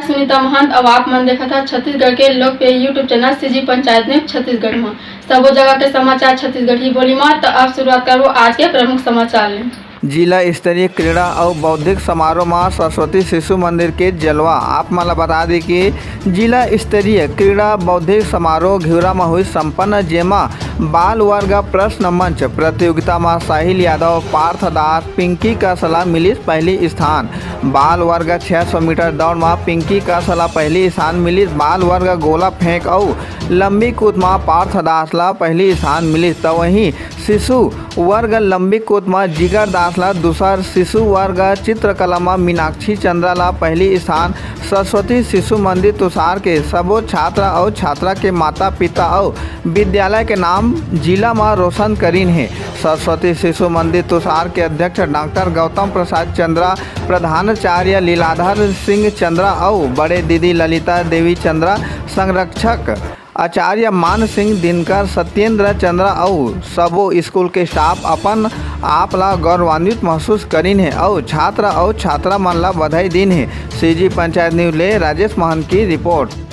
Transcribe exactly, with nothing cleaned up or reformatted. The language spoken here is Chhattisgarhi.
सुनीता महंत, अउ आप मन देखत हा छत्तीसगढ़ के लोकप्रिय YouTube channel CG panchayat news Chhattisgarh म। सबो जगह के समाचार छत्तीसगढ़ी बोली म। त अब शुरुआत करबो आज के प्रमुख समाचार ले। जिला स्तरीय क्रीड़ा अउ बौद्धिक समारोह म सरस्वती शिशु मंदिर के जलवा। आप मन ल बता दी कि जिला स्तरीय क्रीड़ा बौद्धिक समारोह घिउरा म हुई संपन्न, जेमा बाल वर्ग प्रश्न मंच प्रतियोगिता म साहिल यादव, पार्थ दास, पिंकी कस ल मिलिस पहली स्थान। बाल वर्ग छह सौ मीटर दौड़ म पिंकी कस ल पहली स्थान मिलिस। बाल वर्ग गोला फेंक अउ लंबी कूद म पार्थ दास ल पहली स्थान मिलिस। त वहीं शिशु वर्ग लंबी कूद म जिगर दास ल दूसर, शिशु वर्ग चित्रकला म मीनाक्षी चंद्रा ल पहली स्थान। सरस्वती शिशु मंदिर तुषार के सबो छात्र अउ छात्रा के माता पिता अउ विद्यालय के नाम जिला म रोशन करिन हे। सरस्वती शिशु मंदिर तुषार के अध्यक्ष डॉक्टर गौतम प्रसाद चंद्रा, प्रधानाचार्य लीलाधर सिंह चंद्रा अउ बड़े दीदी ललिता देवी चंद्रा, संरक्षक आचार्य मान सिंह दिनकर, सत्येंद्र चंद्रा अउ सबो स्कूल के स्टाफ अपन आप ला गौरवान्वित महसूस करिन हे अउ छात्र अउ छात्रा मन ला बधाई दिन हे। सीजी पंचायत न्यूज ले राजेश महंत की रिपोर्ट।